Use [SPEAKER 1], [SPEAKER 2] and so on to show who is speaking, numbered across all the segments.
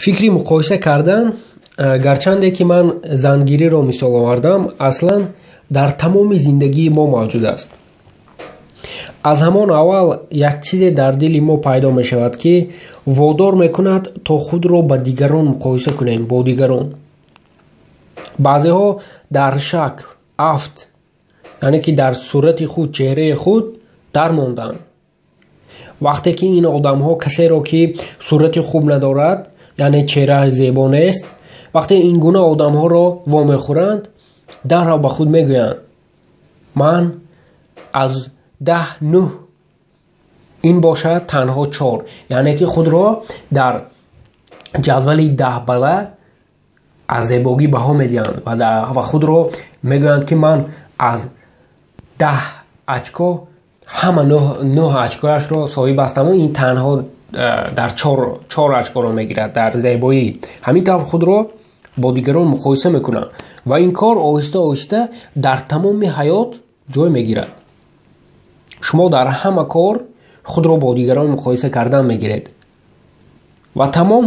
[SPEAKER 1] Фикри муқоиса кардан, гарчанде ки ман зангириро мисол овардам, аслан дар тамоми зиндагии мо мавҷуд аст. Аз ҳамон аввал як чизе дар дили мо пайдо мешавад, ки водор мекунад то худро ба дигарон муқоиса кунем, бо дигарон. Баъзеҳо дар шакл, афт, яъне ки дар сурати худ, чеҳраи худ дармонданд. Вақте ки ин одамҳо касеро, ки сурати хуб надорад, яъне чеҳрааш зебо нест, вақте ин гуна одамҳоро вомехӯранд, дарҳол ба худ мегӯянд: ман аз 10 9, ин бошад танҳо 4, яъне ки худро дар ҷадвали 10 бала аз зебогӣ баҳо медиҳанд ва худро мегӯянд, ки ман аз 10 очко ҳама 9 очкояшро соҳиб ҳастаму ин танҳо дар 4 очкоро мегирад дар зебоӣ. Ҳамин тавр худро бо дигарон муқоиса мекунанд ва ин кор оҳиста оҳиста дар тамоми ҳаёт ҷой мегирад. Шумо дар ҳама кор худро бо дигарон муқоиса кардан мегиред ва тамом,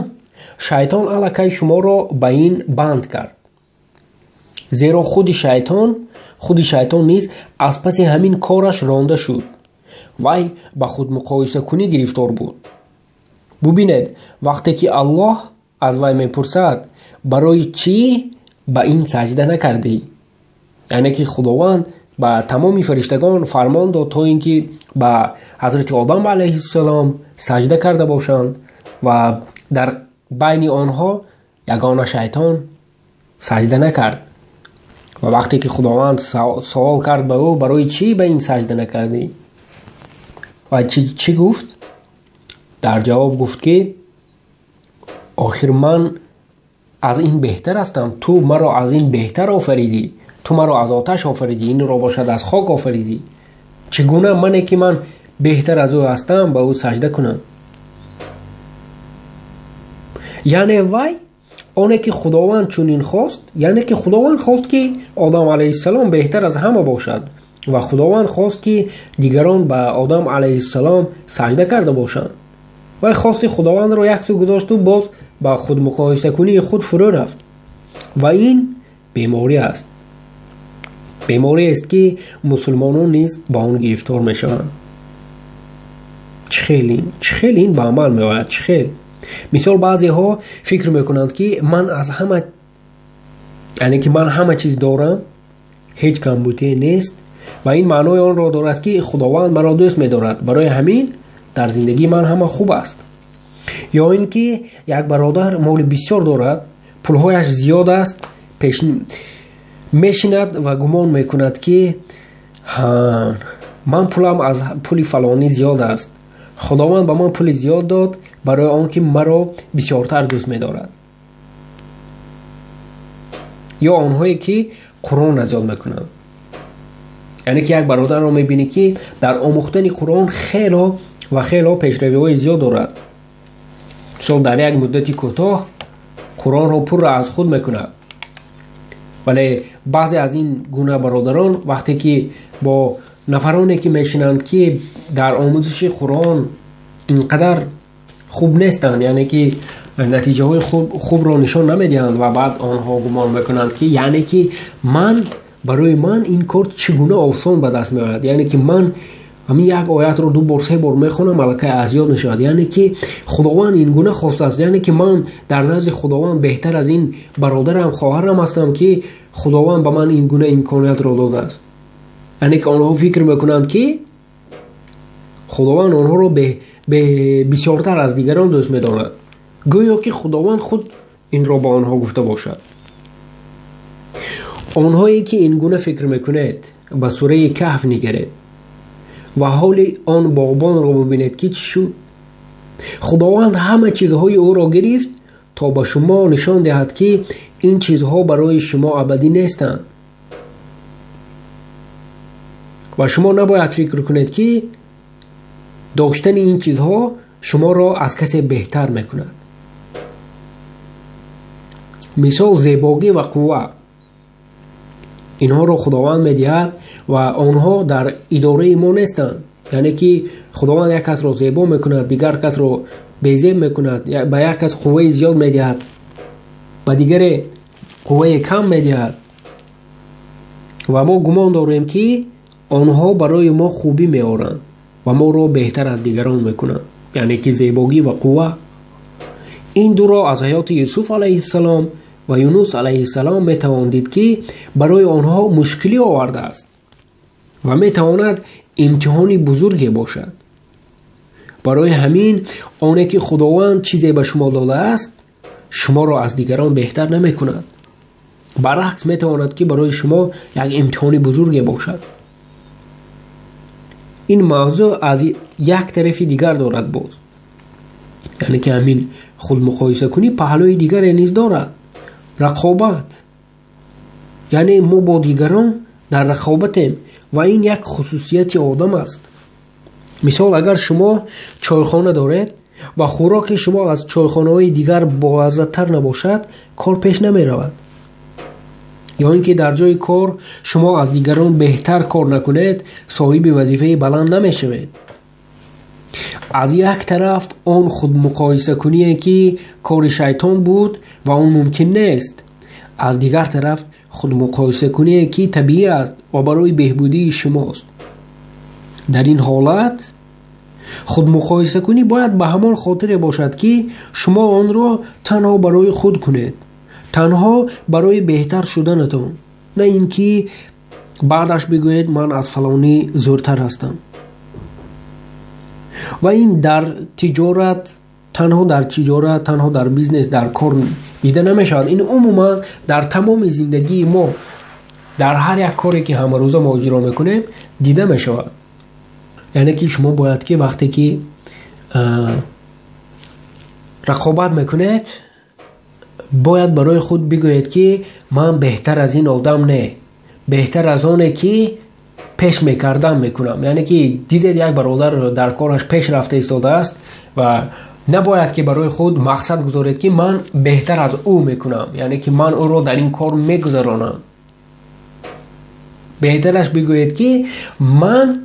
[SPEAKER 1] шайтон аллакай шуморо ба ин банд кард. Зеро худи шайтон низ аз паси ҳамин кораш ронда шуд. Вай ба худмуқоисакунӣ гирифтор буд. Бубинед, вақте ки Аллоҳ аз вай мепурсад: барои чӣ ба ин саҷда накардӣ? Яъне ки Худованд ба тамоми фариштагон фармон дод, то ин ки ба ҳазрати Одам алайҳиссалом саҷда карда бошанд ва дар байни онҳо ягона шайтон саҷда накард. Ва вақте ки Худованд савол кард ба ӯ: барои чӣ ба ин саҷда накардӣ? Ва чӣ гуфт? Дар ҷавоб гуфт, ки охир ман аз ин беҳтар ҳастам, ту маро аз ин беҳтар офаридӣ, ту маро аз оташ офаридӣ, инро бошад аз хок офаридӣ. Чӣ гуна мане ки ман беҳтар аз ӯ ҳастам ба ӯ саҷда кунам? Яъне вай оне ки Худованд чунин хост, яъне ки Худованд хост, ки Одам алайҳиссалом беҳтар аз ҳама бошад ва Худованд хост, ки дигарон ба Одам алайҳиссалом саҷда карда бошанд. Вай хости Худовандро як сӯ гузошту боз ба худмуқоисакунии худ фурӯ рафт. Ва ин беморӣ аст. Бемориест, ки мусулмонон низ ба он гирифтор мешаванд. Чӣ хел ин ба амал меояд? Чӣ хел? Мисол, баъзеҳо фикр мекунанд, ки ман аз ҳама, яъне ки ман ҳама чиз дорам, ҳеҷ камбудие нест ва ин маънои онро дорад, ки Худованд маро дӯст медорад, барои ҳамин дар зиндагии ман ҳама хуб аст. Ё ин ки як бародар моли бисёр дорад, пулҳояш зиёд аст, мешинад ва гумон мекунад, ки ман пулам аз пули фалонӣ зиёд аст, Худованд ба ман пули зиёд дод барои он ки маро бисёртар дӯст медорад. Ё онҳое ки Қуръонро зиёд мекунанд, яъне ки як бародарро мебинӣ, ки дар омӯхтани Қуръон хело ва хело пешравиҳои зиёд дорад. Мисол, дар як муддати кӯтоҳ Қуръонро пурра аз худ мекунад. Вале баъзе аз ин гуна бародарон вақте ки бо нафароне ки мешинанд, ки дар омӯзиши Қуръон ин қадар хуб нестанд, яъне ки натиҷаҳои хубро нишон намедиҳанд, ва баъд онҳо гумон мекунанд, ки яъне ки ман барои ман ин кор чӣ гуна осон ба даст меояд, яъне ки ман ҳамин як оятро 2 бор 3 бор мехонам, аллакай аз ёд мешавад, яъне ки Худованд ин гуна хостааст, яъне ки ман дар назди Худованд беҳтар аз ин бародарам, хоҳарам ҳастам, ки Худованд ба ман ин гуна имкониятро додааст. Яъне ки онҳо фикр мекунанд, ки Худованд онҳоро бисёртар аз дигарон дӯст медорад, гӯё ки Худованд худ инро ба онҳо гуфта бошад. Онҳое ки ин гуна фикр мекунед, ба сураи Каҳф нигаред ва ҳоли он боғбонро бубинед, ки чӣ шуд. Худованд ҳама чизҳои ӯро гирифт то ба шумо нишон диҳад, ки ин чизҳо барои шумо абадӣ нестанд ва шумо набояд фикр кунед, ки доштани ин чизҳо шуморо аз касе беҳтар мекунад. Мисол, зебогӣ ва қувва, инҳоро Худованд медиҳад ва онҳо дар идораи мо нестанд. Яъне ки Худованд як касро зебо мекунад, дигар касро безеб мекунад, ба як кас қувваи зиёд медиҳад, ба дигаре қувваи кам медиҳад. Ва мо гумон дорем, ки онҳо барои мо хубӣ меоранд ва моро беҳтар аз дигарон мекунанд, яъне ки зебогӣ ва қувва. Ин дуро аз ҳаёти Юсуф алайҳиссалом ва Юнус алайҳиссалом метавон дид, ки барои онҳо мушкилӣ овардааст ва метавонад имтиҳони бузурге бошад. Барои ҳамин оне ки Худованд чизе ба шумо додааст, шуморо аз дигарон беҳтар намекунад. Баръакс, метавонад ки барои шумо як имтиҳони бузурге бошад. Ин мавзӯъ аз як тарафи дигар дорад боз. Яъне ки ҳамин худмуқоисакунӣ паҳлӯи дигаре низ дорад. Рақобат. Яъне мо бо дигарон дар рақобатем ва ин як хусусияти одам аст. Мисол, агар шумо чойхона доред ва хӯроки шумо аз чойхонаҳои дигар болаззаттар набошад, кор пеш намеравад. Ё ин ки дар ҷои кор шумо аз дигарон беҳтар кор накунед, соҳиби вазифаи баланд намешавед. Аз як тараф он худмуқоисакуние ки кори шайтон буд ва он мумкин нест, аз дигар тараф худмуқоисакуние ки табиӣ аст ва барои беҳбудии шумост. Дар ин ҳолат худмуқоисакунӣ бояд ба ҳамон хотире бошад, ки шумо онро танҳо барои худ кунед, танҳо барои беҳтар шуданатон, на ин ки баъдаш бигӯед ман аз фалонӣ зӯртар ҳастам. Ва ин дар тиҷорат, танҳо дар тиҷорат, танҳо дар бизнес, дар кор дида намешавад. Ин умуман дар тамоми зиндагии мо, дар ҳар як коре ки ҳамарӯза мо иҷро мекунем, дида мешавад. Яъне ки шумо бояд ки вақте ки рақобат мекунед, бояд барои худ бигӯед, ки ман беҳтар аз ин одам не, беҳтар аз оне ки пеш мекардам мекунам. Яъне ки дидед як бародар дар кораш пеш рафта истодааст ва набояд ки барои худ мақсад гузоред, ки ман беҳтар аз ӯ мекунам, яъне ки ман ӯро дар ин кор мегузаронам. Беҳтараш бигӯед, ки ман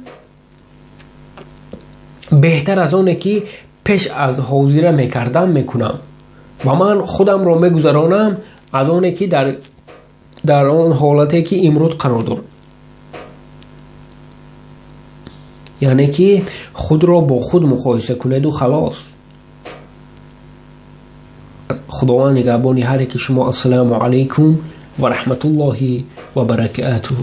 [SPEAKER 1] беҳтар аз оне ки пеш аз ҳозира мекардам мекунам ва ман худамро мегузаронам аз оне ки дар он ҳолате ки имрӯз қарор дорам. Яъне ки худро бо худ муқоиса кунеду халос. Худованд нигаҳбони ҳар яки шумо. Ассалому алайкум ва раҳматуллоҳи ва баракатуҳ.